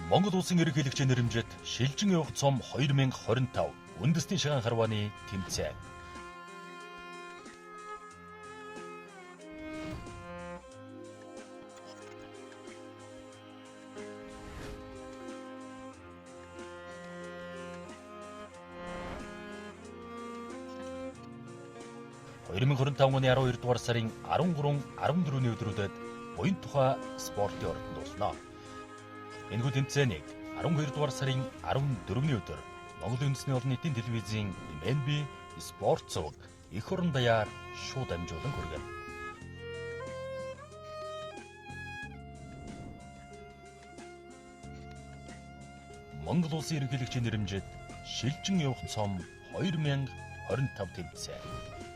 Монгол Улсын ерөнхийлөгчийн нэрэмжит шилжин явах цом 2025 үндэсний шагаан харвааны тэмцээн. 2025 оны 12 дугаар сарын 13, 14-ний өдрүүдэд буян тухай спортын ордонд болно. Энэхүү тэмцээнийг 12 дугаар сарын 14-ний өдөр Монгол Үндэсний олон нийтийн телевизийн MNB спорт цуг эх орон даяар шууд дамжуулан хүргэнэ. Монгол Улсын ерөнхийлөгчийн нэрэмжит шилжин явах цом 2025 тэмцээн.